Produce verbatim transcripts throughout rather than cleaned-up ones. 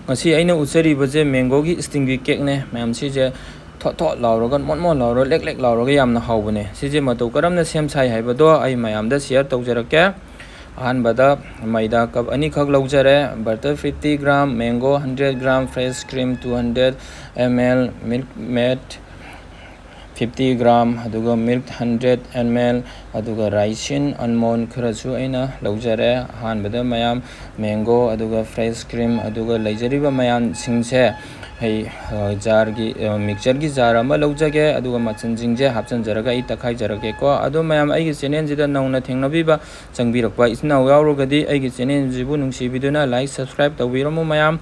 ꯉꯁꯤ ꯑꯩꯅ ꯎꯠꯆꯔꯤꯕꯁꯦ mangoꯒꯤ steamꯒꯤ cakeꯅꯦ꯫ ꯃꯌꯥꯝ, ꯁꯤꯁꯦ ꯊꯣꯠ ꯊꯣꯠ ꯂꯥꯎꯔꯒ, ꯃꯣꯠ ꯃꯣꯠ ꯂꯥꯎꯔꯒ, ꯂꯦꯛ ꯂꯦꯛ ꯂꯥꯎꯔꯒ ꯌꯥꯝꯅ ꯍꯥꯎꯕꯅꯦ꯫ ꯁꯤꯁꯦ ꯃꯇꯧ ꯀꯔꯝꯅ ꯁꯦꯝ ꯁꯥꯏ ꯍꯥꯏꯕꯗꯣ ꯑꯩ ꯃꯌꯥꯝꯗ share ꯇꯧꯖꯔꯛꯀꯦ꯫ ꯑꯍꯥꯟꯕꯗ ꯃꯩꯗꯥ cup ꯑꯅꯤꯈꯛ ꯂꯧꯖꯔꯦ, butter fifty gram, mango hundred gram, fresh cream two hundred ml, milk maid fifty gram, ꯑꯗꯨꯒ milk hundred ml, ꯑꯗꯨꯒ raisin almond ꯈꯔꯁꯨ ꯑꯩꯅ ꯂꯧꯖꯔꯦ꯫ ꯑꯍꯥꯟꯕꯗ ꯃꯌꯥꯝ mango, ꯑꯗꯨꯒ fresh cream, ꯑꯗꯨꯒ ꯂꯩꯖꯔꯤꯕ ꯃꯌꯥꯝꯁꯤꯡꯁꯦ ꯑꯩ, ꯑ, jarꯒꯤ, ꯑ, mixtureꯒꯤ jar ꯑꯃ ꯂꯧꯖꯒꯦ, ꯑꯗꯨꯒ ꯃꯆꯜꯁꯤꯡꯁꯦ ꯍꯥꯞꯆꯤꯟꯖꯔꯒ ꯑꯩ ꯇꯛꯈꯥꯏꯖꯔꯛꯀꯦꯀꯣ꯫ ꯑꯗꯣ ꯃꯌꯥꯝ, ꯑꯩꯒꯤ channelꯁꯤꯗ ꯅꯧꯅ ꯊꯦꯡꯅꯕꯤꯕ, ꯆꯪꯕꯤꯔꯛꯄ ꯏꯆꯤꯟ ꯏꯅꯥꯎ ꯌꯥꯎꯔꯒꯗꯤ ꯑꯩꯒꯤ channelꯁꯤꯕꯨ ꯅꯨꯡꯁꯤꯕꯤꯗꯨꯅ like, subscribe ꯇꯧꯕꯤꯔꯝꯃꯨ ꯃꯌꯥꯝ꯫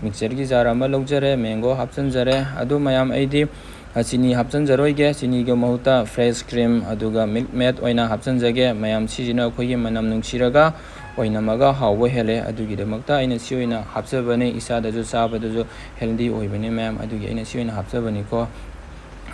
Mixtureꯒꯤ jar ꯑꯃ ꯂꯧꯖꯔꯦ, mango ꯍꯥꯞꯆꯤꯟꯖꯔꯦ꯫ ꯑꯗꯨ ꯃꯌꯥꯝ, ꯑꯩꯗꯤ, ꯑ, ꯆꯤꯅꯤ ꯍꯥꯞꯆꯤꯟꯖꯔꯣꯏꯒꯦ, ꯆꯤꯅꯤꯒꯤ ꯃꯍꯨꯠꯇ fresh cream ꯑꯗꯨꯒ milk maid ꯑꯣꯏꯅ ꯍꯥꯞꯆꯤꯟꯖꯒꯦ꯫ ꯃꯌꯥꯝ, ꯁꯤꯁꯤꯅ ꯑꯩꯈꯣꯏꯒꯤ ꯃꯅꯝ ꯅꯨꯡꯁꯤꯔꯒ ꯑꯣꯏꯅꯝꯃꯒ ꯍꯥꯎꯕ ꯍꯦꯜꯂꯦ꯫ ꯑꯗꯨꯒꯤꯗꯃꯛꯇ ꯑꯩꯅ ꯁꯤ ꯑꯣꯏꯅ ꯍꯥꯞꯆꯕꯅꯤ, ꯏꯁꯥꯗꯁꯨ ꯆꯥꯕꯗꯁꯨ healthy ꯑꯣꯏꯕꯅꯤ ꯃꯌꯥꯝ, ꯑꯗꯨꯒꯤ ꯑꯩꯅ ꯁꯤ ꯑꯣꯏꯅ ꯍꯥꯞꯆꯕꯅꯤꯀꯣ꯫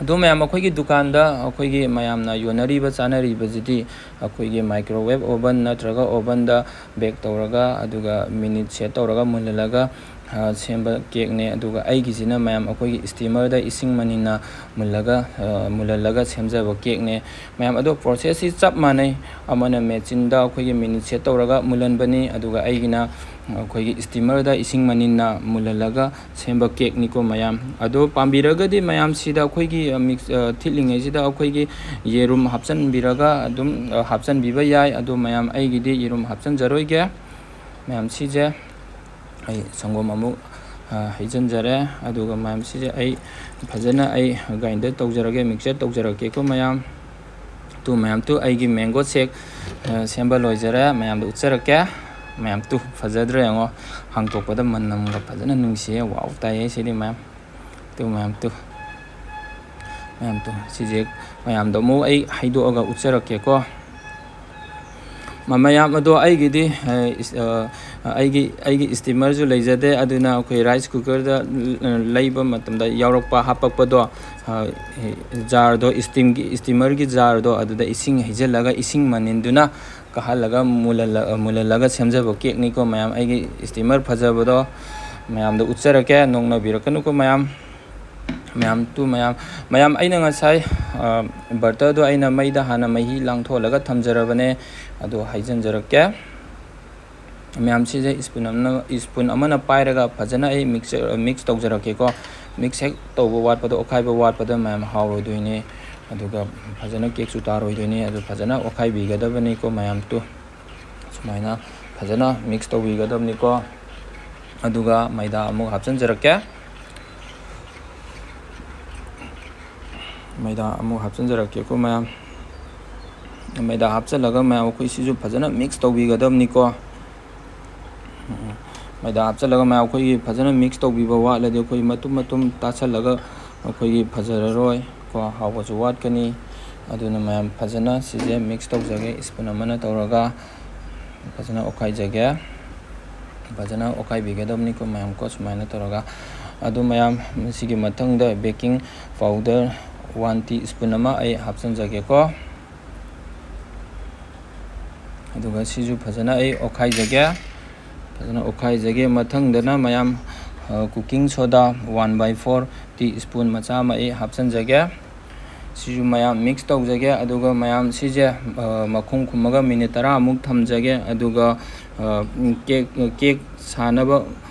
ꯑꯗꯣ ꯃꯌꯥꯝ, ꯑꯩꯈꯣꯏꯒꯤ ꯗꯨꯀꯥꯟꯗ ꯑꯩꯈꯣꯏꯒꯤ ꯃꯌꯥꯝꯅ ꯌꯣꯟꯅꯔꯤꯕ, ꯆꯥꯅꯔꯤꯕꯁꯤꯗꯤ ꯑꯩꯈꯣꯏꯒꯤ microwave oven ꯅꯠꯇ꯭ꯔꯒ ovenꯗ bake ꯇꯧꯔꯒ, ꯑꯗꯨꯒ minute set ꯇꯧꯔꯒ ꯃꯨꯜꯍꯜꯂꯒ, ꯑ, ꯁꯦꯝꯕ cakeꯅꯦ꯫ ꯑꯗꯨꯒ ꯑꯩꯒꯤꯁꯤꯅ ꯃꯌꯥꯝ ꯑꯩꯈꯣꯏꯒꯤ steamerꯗ ꯏꯁꯤꯡ ꯃꯅꯤꯟꯅ ꯃꯨꯜꯂꯒ, ꯑ, ꯃꯨꯜꯍꯜꯂꯒ ꯁꯦꯝꯖꯕ cakeꯅꯦ ꯃꯌꯥꯝ꯫ ꯑꯗꯣ processꯁꯤ ꯆꯞ ꯃꯥꯟꯅꯩ, ꯑꯃꯅ machineꯗ ꯑꯩꯈꯣꯏꯒꯤ minute set ꯇꯧꯔꯒ ꯃꯨꯜꯍꯟꯕꯅꯤ, ꯑꯗꯨꯒ ꯑꯩꯒꯤꯅ ꯑꯩꯈꯣꯏꯒꯤ steamerꯗ ꯏꯁꯤꯡ ꯃꯅꯤꯟꯅ ꯃꯨꯜꯍꯜꯂꯒ ꯁꯦꯝꯕ cakeꯅꯤꯀꯣ ꯃꯌꯥꯝ꯫ ꯑꯗꯣ ꯄꯥꯝꯕꯤꯔꯒꯗꯤ ꯃꯌꯥꯝꯁꯤꯗ ꯑꯩꯈꯣꯏꯒꯤ, ꯑ, mix, ꯑ, ꯊꯤꯠꯂꯤꯉꯩꯁꯤꯗ ꯑꯩꯈꯣꯏꯒꯤ ꯌꯦꯔꯨꯝ ꯍꯥꯞꯆꯤꯟꯕꯤꯔꯒ ꯑꯗꯨꯝ, ꯑ, ꯍꯥꯞꯆꯤꯟꯕꯤꯕ ꯌꯥꯏ꯫ ꯑꯗꯣ ꯃꯌꯥꯝ, ꯑꯩꯒꯤꯗꯤ ꯌꯦꯔꯨꯝ ꯍꯥꯞꯆꯤꯟꯖꯔꯣꯏꯒꯦ꯫ ꯃꯌꯥꯝ, ꯁꯤꯁꯦ ꯑꯩ ꯁꯪꯒꯣꯝ ꯑꯃꯨꯛ, ꯑ, ꯍꯩꯖꯤꯟꯖꯔꯦ꯫ ꯑꯗꯨꯒ ꯃꯌꯥꯝ, ꯁꯤꯁꯦ ꯑꯩ ꯐꯖꯅ ꯑꯩ grinder ꯇꯧꯖꯔꯒꯦ, mixture ꯇꯧꯖꯔꯛꯀꯦꯀꯣ ꯃꯌꯥꯝ꯫ ꯇꯨ ꯃꯌꯥꯝ, ꯇꯨ ꯑꯩꯒꯤ mango shake, ꯑ, ꯁꯦꯝꯕ ꯂꯣꯏꯖꯔꯦ, ꯃꯌꯥꯝꯗ ꯎꯠꯆꯔꯛꯀꯦ꯫ ꯃꯌꯥꯝ, ꯇꯨ ꯐꯖꯗ꯭ꯔꯥ ꯌꯦꯡꯉꯣ, ꯍꯥꯡꯇꯣꯛꯄꯗ ꯃꯅꯝꯒ ꯐꯖꯅ ꯅꯨꯡꯁꯤꯌꯦ꯫ Wow ꯇꯥꯏꯌꯦ ꯁꯤꯗꯤ ꯃꯌꯥꯝ꯫ ꯇꯨ ꯃꯌꯥꯝ, ꯇꯨ ꯃꯌꯥꯝ, ꯇꯨ ꯁꯤꯁꯦ ꯃꯌꯥꯝꯗꯣ ꯑꯃꯨꯛ ꯑꯩ ꯍꯩꯗꯣꯛꯑꯒ ꯎꯠꯆꯔꯛꯀꯦꯀꯣ꯫ ꯃ-, ꯃꯌꯥꯝ ꯑꯗꯣ, ꯑꯩꯒꯤꯗꯤ, ꯑ, ꯏꯁ-, ꯑ, ꯑꯩꯒꯤ, ꯑꯩꯒꯤ steamerꯁꯨ ꯂꯩꯖꯗꯦ, ꯑꯗꯨꯅ ꯑꯩꯈꯣꯏ rice cookerꯗ, ꯑ, ꯂꯩꯕ ꯃꯇꯝꯗ ꯌꯥꯎꯔꯛꯄ, ꯍꯥꯞꯄꯛꯄꯗꯣ, ꯑ, jarꯗꯣ, steamꯒꯤ, steamerꯒꯤ jarꯗꯣ, ꯑꯗꯨꯗ ꯏꯁꯤꯡ ꯍꯩꯖꯤꯜꯂꯒ, ꯏꯁꯤꯡ ꯃꯅꯤꯟꯗꯨꯅ ꯀꯥꯍꯜꯂꯒ ꯃꯨꯜꯍꯜꯂ-, ꯃꯨꯜꯍꯜꯂꯒ ꯁꯦꯝꯖꯕ cakeꯅꯤꯀꯣ ꯃꯌꯥꯝ꯫ ꯑꯩꯒꯤ steamer ꯐꯖꯕꯗꯣ, ꯃꯌꯥꯝꯗ ꯎꯠꯆꯔꯛꯀꯦ, ꯅꯣꯡꯅꯕꯤꯔꯛꯀꯅꯨꯀꯣ ꯃꯌꯥꯝ꯫ ꯃꯌꯥꯝ ꯇꯨ ꯃꯌꯥꯝ, ꯃꯌꯥꯝ, ꯑꯩꯅ ꯉꯁꯥꯏ ꯕꯇꯔꯗꯣ ꯑꯩꯅ ꯃꯩꯗ ꯍꯥꯟꯅ ꯃꯍꯤ ꯂꯥꯡꯊꯣꯛꯍꯜꯂꯒ ꯊꯝꯖꯔꯕꯅꯦ꯫ ꯑꯗꯨ ꯍꯩꯖꯤꯟꯖꯔꯛꯀꯦ꯫ ꯃꯌꯥꯝ, ꯁꯤꯁꯦ ꯏꯁꯄꯨꯟ ꯑꯃꯅ, ꯏꯁꯄꯨꯟ ꯑꯃꯅ ꯄꯥꯏꯔꯒ ꯐꯖꯅ ꯑꯩ ꯃꯤꯛꯁ, ꯃꯤꯛꯁ ꯇꯧꯖꯔꯛꯀꯦꯀꯣ꯫ ꯃꯤꯛꯁ ꯍꯦꯛ ꯇꯧꯕ ꯋꯥꯠꯄꯗ, ꯑꯣꯠꯈꯥꯏꯕ ꯋꯥꯠꯄꯗ ꯃꯌꯥꯝ ꯍꯥꯎꯔꯣꯏꯗꯣꯏꯅꯦ꯫ ꯑꯗꯨꯒ ꯐꯖꯅ ꯀꯦꯛꯁꯨ ꯇꯥꯔꯣꯏꯗꯣꯏꯅꯦ꯫ ꯑꯗꯨ ꯐꯖꯅ ꯑꯣꯠꯈꯥꯏꯕꯤꯒꯗꯕꯅꯤꯀꯣ ꯃꯌꯥꯝ ꯇꯨ꯫ ꯁꯨꯃꯥꯏꯅ ꯐꯖꯅ ꯃꯤꯛꯁ ꯇꯧꯕꯤꯒꯗꯕꯅꯤꯀꯣ꯫ ꯑꯗꯨꯒ ꯃꯩꯗꯥ ꯑꯃꯨꯛ ꯍꯥꯞꯆꯤꯟꯖꯔꯛꯀꯦ꯫ ꯃꯩꯗꯥ ꯑꯃꯨꯛ ꯍꯥꯞꯆꯤꯟꯖꯔꯛꯀꯦꯀꯣ ꯃꯌꯥꯝ꯫ ꯃꯩꯗꯥ ꯍꯥꯞꯆꯤꯜꯂꯒ ꯃꯌꯥꯝ, ꯑꯩꯈꯣꯏ ꯁꯤꯁꯨ ꯐꯖꯅ ꯃꯤꯛꯁ ꯇꯧꯕꯤꯒꯗꯕꯅꯤꯀꯣ꯫ ꯃꯩꯗꯥ ꯍꯥꯞꯆꯤꯜꯂꯒ ꯃꯌꯥꯝ, ꯑꯩꯈꯣꯏꯒꯤ ꯐꯖꯅ ꯃꯤꯛꯁ ꯇꯧꯕꯤꯕ ꯋꯥꯠꯂꯗꯤ ꯑꯩꯈꯣꯏ ꯃꯇꯨꯝ ꯃꯇꯨꯝ ꯇꯥꯁꯜꯂꯒ ꯑꯩꯈꯣꯏꯒꯤ ꯐꯖꯔꯔꯣꯏ ꯀꯣ, ꯍꯥꯎꯕꯁꯨ ꯋꯥꯠꯀꯅꯤ꯫ ꯑꯗꯨꯅ ꯃꯌꯥꯝ, ꯐꯖꯅ ꯁꯤꯁꯦ ꯃꯤꯛꯁ ꯇꯧꯖꯒꯦ, ꯏꯁꯄꯨꯟ ꯑꯃꯅ ꯇꯧꯔꯒ ꯐꯖꯅ ꯑꯣꯠꯈꯥꯏꯖꯒꯦ꯫ ꯐꯖꯅ ꯑꯣꯠꯈꯥꯏꯕꯤꯒꯗꯕꯅꯤꯀꯣ ꯃꯌꯥꯝ ꯀꯣ, ꯁꯨꯃꯥꯏꯅ ꯇꯧꯔꯒ꯫ ꯑꯗꯨ ꯃꯌꯥꯝ, ꯃꯁꯤꯒꯤ ꯃꯊꯪꯗ baking powder one teaspoon ꯑꯃ ꯑꯩ ꯍꯥꯞꯆꯤꯟꯖꯒꯦꯀꯣ꯫ ꯑꯗꯨꯒ ꯁꯤꯁꯨ ꯐꯖꯅ ꯑꯩ ꯑꯣꯠꯈꯥꯏꯖꯒꯦ꯫ ꯐꯖꯅ ꯑꯣꯠꯈꯥꯏꯖꯒꯦ꯫ ꯃꯊꯪꯗꯅ ꯃꯌꯥꯝ, ꯑ, cooking soda one by four tea spoon ꯃꯆꯥ ꯑꯃ ꯑꯩ ꯍꯥꯞꯆꯤꯟꯖꯒꯦ꯫ ꯁꯤꯁꯨ ꯃꯌꯥꯝ ꯃꯤꯛꯁ ꯇꯧꯖꯒꯦ꯫ ꯑꯗꯨꯒ ꯃꯌꯥꯝ ꯁꯤꯁꯦ, ꯑ, ꯃꯈꯨꯝ ꯈꯨꯝꯃꯒ ꯃꯤꯅꯤꯠ ꯇꯔꯥꯃꯨꯛ ꯊꯝꯖꯒꯦ꯫ ꯑꯗꯨꯒ, ꯑ, ꯀꯦꯛ, ꯀꯦꯛ ꯁꯥꯅꯕ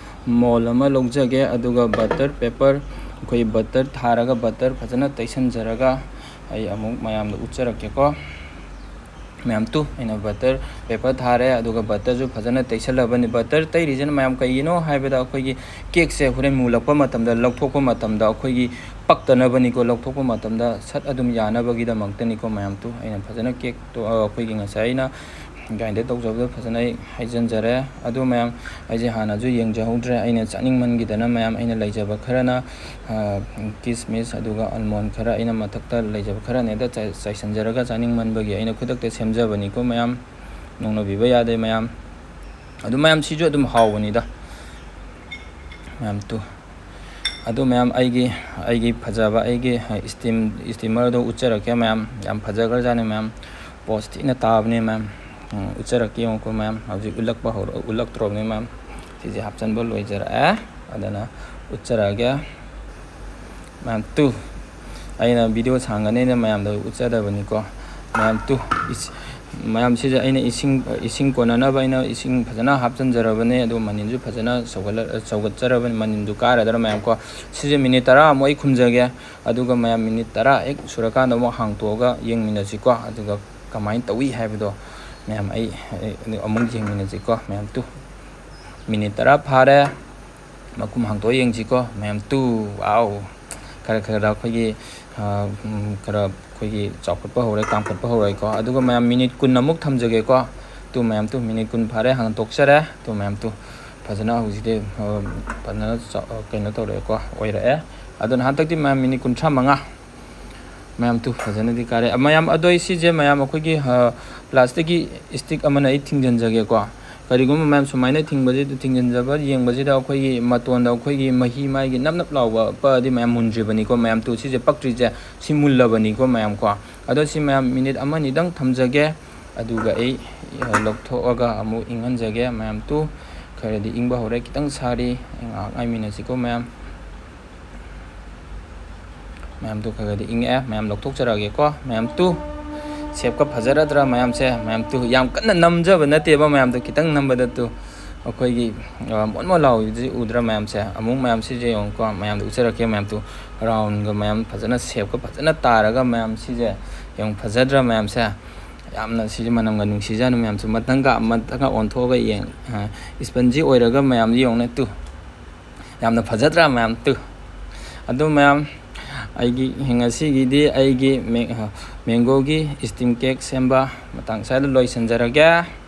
ꯃꯣꯜ ꯑꯃ ꯂꯧꯖꯒꯦ꯫ ꯑꯗꯨꯒ ꯕꯇꯔ ꯄꯦꯄꯔ, ꯑꯩꯈꯣꯏ ꯕꯇꯔ ꯊꯥꯔꯒ, ꯕꯇꯔ ꯐꯖꯅ ꯇꯩꯁꯟꯖꯔꯒ ꯑꯩ ꯑꯃꯨꯛ ꯃꯌꯥꯝꯗ ꯎꯠꯆꯔꯛꯀꯦꯀꯣ꯫ ꯃꯌꯥꯝ ꯇꯨ, ꯑꯩꯅ ꯕꯇꯔ ꯄꯦꯄꯔ ꯊꯥꯔꯦ, ꯑꯗꯨꯒ ꯕꯇꯔꯁꯨ ꯐꯖꯅ ꯇꯩꯁꯜꯂꯕꯅꯤ꯫ ꯕꯇꯔ ꯇꯩꯔꯤꯁꯤꯅ ꯃꯌꯥꯝ ꯀꯩꯒꯤꯅꯣ ꯍꯥꯏꯕꯗ, ꯑꯩꯈꯣꯏꯒꯤ ꯀꯦꯛꯁꯦ ꯍꯣꯔꯦꯟ ꯃꯨꯜꯂꯛꯄ ꯃꯇꯝꯗ, ꯂꯧꯊꯣꯛꯄ ꯃꯇꯝꯗ ꯑꯩꯈꯣꯏꯒꯤ ꯄꯛꯇꯅꯕꯅꯤꯀꯣ꯫ ꯂꯧꯊꯣꯛꯄ ꯃꯇꯝꯗ ꯁꯠ ꯑꯗꯨꯝ ꯌꯥꯅꯕꯒꯤꯗꯃꯛꯇꯅꯤꯀꯣ ꯃꯌꯥꯝ ꯇꯨ꯫ ꯑꯩꯅ ꯐꯖꯅ ꯀꯦꯛꯇꯣ, ꯑ, ꯑꯩꯈꯣꯏꯒꯤ ꯉꯁꯥꯏ ꯑꯩꯅ ꯒ꯭ꯔꯥꯏꯟꯗꯔ ꯇꯧꯖꯕꯗꯣ ꯐꯖꯅ ꯑꯩ ꯍꯩꯖꯤꯟꯖꯔꯦ꯫ ꯑꯗꯨ ꯃꯌꯥꯝ, ꯑꯩꯁꯦ ꯍꯥꯟꯅꯁꯨ ꯌꯦꯡꯖꯍꯧꯗ꯭ꯔꯦ꯫ ꯑꯩꯅ ꯆꯥꯅꯤꯡꯃꯟꯈꯤꯗꯅ ꯃꯌꯥꯝ, ꯑꯩꯅ ꯂꯩꯖꯕ ꯈꯔꯅ, ꯑ, ꯀꯤꯁꯃꯤꯁ, ꯑꯗꯨꯒ ꯑꯜꯃꯣꯟ ꯈꯔ ꯑꯩꯅ ꯃꯊꯛꯇ ꯂꯩꯖꯕ ꯈꯔꯅꯦꯗ ꯆꯥꯏ-, ꯆꯥꯏꯁꯤꯟꯖꯔꯒ ꯆꯥꯅꯤꯡꯃꯟꯕꯒꯤ ꯑꯩꯅ ꯈꯨꯗꯛꯇ ꯁꯦꯝꯖꯕꯅꯤꯀꯣ ꯃꯌꯥꯝ꯫ ꯅꯣꯡꯅꯕꯤꯕ ꯌꯥꯗꯦ ꯃꯌꯥꯝ꯫ ꯑꯗꯨ ꯃꯌꯥꯝ, ꯁꯤꯁꯨ ꯑꯗꯨꯝ ꯍꯥꯎꯕꯅꯤꯗ ꯃꯌꯥꯝ ꯇꯨ꯫ ꯑꯗꯨ ꯃꯌꯥꯝ, ꯑꯩꯒꯤ, ꯑꯩꯒꯤ ꯐꯖꯕ, ꯑꯩꯒꯤ ꯏꯁꯇꯤꯝ, ꯏꯁꯇꯤꯃꯔꯗꯣ ꯎꯠꯆꯔꯛꯀꯦ ꯃꯌꯥꯝ꯫ ꯌꯥꯝ ꯐꯖꯈ꯭ꯔꯖꯥꯠꯅꯤ ꯃꯌꯥꯝ꯫ ꯄꯣꯁ ꯊꯤꯅ ꯇꯥꯕꯅꯦ ꯃꯌꯥꯝ꯫ ꯎꯝ, ꯎꯠꯆꯔꯛꯀꯦ ꯌꯦꯡꯉꯨꯀꯣ ꯃꯌꯥꯝ꯫ ꯍꯧꯖꯤꯛ ꯎꯠꯂꯛꯄ ꯍꯧꯔ-, ꯎꯠꯂꯛꯇ꯭ꯔꯣꯕꯅꯤ ꯃꯌꯥꯝ꯫ ꯁꯤꯁꯦ ꯍꯥꯞꯆꯤꯟꯕ ꯂꯣꯏꯖꯔꯛꯑꯦ꯫ ꯑꯗꯨꯅ ꯎꯠꯆꯔꯛꯑꯒꯦ꯫ ꯃꯌꯥꯝ ꯇꯨ, ꯑꯩꯅ ꯚꯤꯗꯤꯑꯣ ꯁꯥꯡꯒꯅꯤꯅ ꯃꯌꯥꯝꯗ ꯎꯠꯆꯗꯕꯅꯤꯀꯣ꯫ ꯃꯌꯥꯝ ꯇꯨ, ꯏꯁ-, ꯃꯌꯥꯝ ꯁꯤꯁꯦ ꯑꯩꯅ ꯏꯁꯤꯡ, ꯏꯁꯤꯡ ꯀꯣꯟꯅꯅꯕ ꯑꯩꯅ ꯏꯁꯤꯡ ꯐꯖꯅ ꯍꯥꯞꯆꯤꯟꯖꯔꯕꯅꯦ꯫ ꯑꯗꯨ ꯃꯅꯤꯟꯁꯨ ꯐꯖꯅ ꯁꯧꯒꯠꯂ-, ꯁꯧꯒꯠꯆꯔꯕꯅꯤ꯫ ꯃꯅꯤꯟꯁꯨ ꯀꯥꯔꯗ꯭ꯔꯥ ꯃꯌꯥꯝ ꯀꯣ꯫ ꯁꯤꯁꯦ ꯃꯤꯅꯤꯠ ꯇꯔꯥꯃꯨꯛ ꯑꯩ ꯈꯨꯝꯖꯒꯦ꯫ ꯑꯗꯨꯒ ꯃꯌꯥꯝ ꯃꯤꯅꯤꯠ ꯇꯔꯥ ꯍꯦꯛ ꯁꯨꯔꯀꯥꯟꯗ ꯑꯃꯨꯛ ꯍꯥꯡꯇꯣꯛꯑꯒ ꯌꯦꯡꯃꯤꯟꯅꯁꯤꯀꯣ꯫ ꯑꯗꯨꯒ ꯀꯃꯥꯏꯅ ꯇꯧꯏ ꯍꯥꯏꯕꯗꯣ ꯃꯌꯥꯝ ꯑꯩ, ꯑꯩ ꯑꯃꯨꯛ ꯌꯦꯡꯃꯤꯟꯅꯁꯤꯀꯣ꯫ ꯃꯌꯥꯝ ꯇꯨ, ꯃꯤꯅꯤꯠ ꯇꯔꯥ ꯐꯥꯔꯦ꯫ ꯃꯈꯨꯝ ꯍꯥꯡꯇꯣꯛꯑ ꯌꯦꯡꯁꯤꯀꯣ꯫ ꯃꯌꯥꯝ ꯇꯨ, ꯋꯥꯎ! ꯈꯔ ꯈꯔ ꯑꯩꯈꯣꯏꯒꯤ, ꯑ, ꯎꯝ, ꯈꯔ ꯑꯩꯈꯣꯏꯒꯤ ꯆꯥꯎꯈꯠꯄ ꯍꯧꯔꯦ, ꯀꯥꯝꯈꯠꯄ ꯍꯧꯔꯦꯀꯣ꯫ ꯑꯗꯨꯒ ꯃꯌꯥꯝ ꯃꯤꯅꯤꯠ ꯀꯨꯟ ꯑꯃꯨꯛ ꯊꯝꯖꯒꯦꯀꯣ꯫ ꯇꯨ, ꯃꯌꯥꯝ ꯇꯨ, ꯃꯤꯅꯤꯠ ꯀꯨꯟ ꯐꯥꯔꯦ, ꯍꯥꯡꯗꯣꯛꯆꯔꯦ꯫ ꯇꯨ, ꯃꯌꯥꯝ ꯇꯨ, ꯐꯖꯅ ꯍꯧꯖꯤꯛꯇꯤ, ꯑ, ꯐꯖꯅ ꯆꯥ-, ꯑ, ꯀꯩꯅꯣ ꯇꯧꯔꯛꯑꯦꯀꯣ, ꯑꯣꯏꯔꯛꯑꯦ꯫ ꯑꯗꯨꯅ ꯍꯟꯗꯛꯇꯤ ꯃꯌꯥꯝ ꯃꯤꯅꯤꯠ ꯀꯨꯟꯊ꯭ꯔꯥ ꯃꯉꯥ꯫ ꯃꯌꯥꯝ ꯇꯨ, ꯐꯖꯅꯗꯤ ꯀꯥꯔꯦ꯫ ꯃꯌꯥꯝ, ꯑꯗꯣ ꯑꯩ ꯁꯤꯁꯦ ꯃꯌꯥꯝ ꯑꯩꯈꯣꯏꯒꯤ, ꯑ, ꯄ꯭ꯂꯥꯁꯇꯤꯛꯀꯤ ꯁ꯭ꯇꯤꯛ ꯑꯃꯅ ꯑꯩ ꯊꯤꯡꯖꯤꯟꯖꯒꯦꯀꯣ꯫ ꯀꯔꯤꯒꯨꯝꯕ ꯃꯌꯥꯝ ꯁꯨꯃꯥꯏꯅ ꯊꯤꯡꯕꯁꯤꯗ, ꯊꯤꯡꯖꯤꯟꯖꯕ ꯌꯦꯡꯕꯁꯤꯗ ꯑꯩꯈꯣꯏꯒꯤ ꯃꯇꯣꯟꯗ ꯑꯩꯈꯣꯏꯒꯤ ꯃꯍꯤ ꯃꯥꯒꯤ ꯅꯞ ꯅꯞ ꯂꯥꯎꯕ ꯄꯛꯑꯗꯤ ꯃꯌꯥꯝ ꯃꯨꯟꯗ꯭ꯔꯤꯕꯅꯤꯀꯣ꯫ ꯃꯌꯥꯝ ꯇꯨ, ꯁꯤꯁꯦ ꯄꯛꯇ꯭ꯔꯤꯁꯦ ꯁꯤ ꯃꯨꯜꯂꯕꯅꯤꯀꯣ ꯃꯌꯥꯝ ꯀꯣ꯫ ꯑꯗꯣ ꯁꯤ ꯃꯌꯥꯝ ꯃꯤꯅꯤꯠ ꯑꯃ ꯑꯅꯤꯗꯪ ꯊꯝꯖꯒꯦ꯫ ꯑꯗꯨꯒ ꯑꯩ, ꯑ, ꯂꯧꯊꯣꯛꯑꯒ ꯑꯃꯨꯛ ꯏꯪꯍꯟꯖꯒꯦ꯫ ꯃꯌꯥꯝ ꯇꯨ, ꯈꯔꯗꯤ ꯏꯪꯕ ꯍꯧꯔꯦ, ꯈꯤꯇꯪ ꯁꯥꯔꯤ꯫ ꯉꯥꯏꯍꯥꯛ ꯉꯥꯏꯃꯤꯟꯅꯁꯤꯀꯣ ꯃꯌꯥꯝ꯫ ꯃꯌꯥꯝ ꯇꯨ, ꯈꯔ ꯈꯔꯗꯤ ꯏꯪꯉꯛꯑꯦ꯫ ꯃꯌꯥꯝ ꯂꯧꯊꯣꯛꯆꯔꯛꯑꯒꯦꯀꯣ꯫ ꯃꯌꯥꯝ ꯇꯨ, ꯁꯦꯞꯀ ꯐꯖꯔꯗ꯭ꯔꯥ ꯃꯌꯥꯝꯁꯦ? ꯃꯌꯥꯝ ꯇꯨ, ꯌꯥꯝ ꯀꯟꯅ ꯅꯝꯖꯕ ꯅꯠꯇꯦꯕ ꯃꯌꯥꯝꯗꯣ, ꯈꯤꯇꯪ ꯅꯝꯕꯗ ꯇꯨ ꯑꯩꯈꯣꯏꯒꯤ, ꯑ, ꯃꯣꯟ ꯃꯣꯟ ꯂꯥꯎꯔꯤꯕꯁꯤ ꯎꯗ꯭ꯔꯥ ꯃꯌꯥꯝꯁꯦ? ꯑꯃꯨꯛ ꯃꯌꯥꯝ ꯁꯤꯁꯦ ꯌꯦꯡꯉꯨꯀꯣ, ꯃꯌꯥꯝꯗ ꯎꯠꯆꯔꯛꯀꯦ꯫ ꯃꯌꯥꯝ ꯇꯨ, ꯔꯥꯎꯟꯒ ꯃꯌꯥꯝ ꯐꯖꯅ ꯁꯦꯞꯀ ꯐꯖꯅ ꯇꯥꯔꯒ ꯃꯌꯥꯝ ꯁꯤꯁꯦ ꯌꯦꯡꯉꯨ, ꯐꯖꯗ꯭ꯔꯥ ꯃꯌꯥꯝꯁꯦ? ꯌꯥꯝꯅ ꯁꯤꯁꯦ ꯃꯅꯝꯒ ꯅꯨꯡꯁꯤꯖꯥꯠꯅꯤ ꯃꯌꯥꯝꯁꯨ꯫ ꯃꯊꯪꯒ, ꯃꯊꯪꯒ ꯑꯣꯟꯊꯣꯛꯑꯒ ꯌꯦꯡ-, ꯑ, ꯏꯁꯄꯟꯖꯤ ꯑꯣꯏꯔꯒ ꯃꯌꯥꯝꯁꯦ ꯌꯦꯡꯉꯨꯅꯦ ꯇꯨ꯫ ꯌꯥꯝꯅ ꯐꯖꯗ꯭ꯔꯥ ꯃꯌꯥꯝ ꯇꯨ? ꯑꯗꯨ ꯃꯌꯥꯝ, ꯑꯩꯒꯤ ꯉꯁꯤꯒꯤꯗꯤ ꯑꯩꯒꯤ ꯃꯦ-, ꯃꯦꯡꯒꯣꯒꯤ ꯁ꯭ꯇꯤꯝ ꯀꯦꯛ ꯁꯦꯝꯕ ꯃꯇꯥꯡ ꯁ꯭ꯋꯥꯏꯗ ꯂꯣꯏꯁꯤꯟꯖꯔꯒꯦ꯫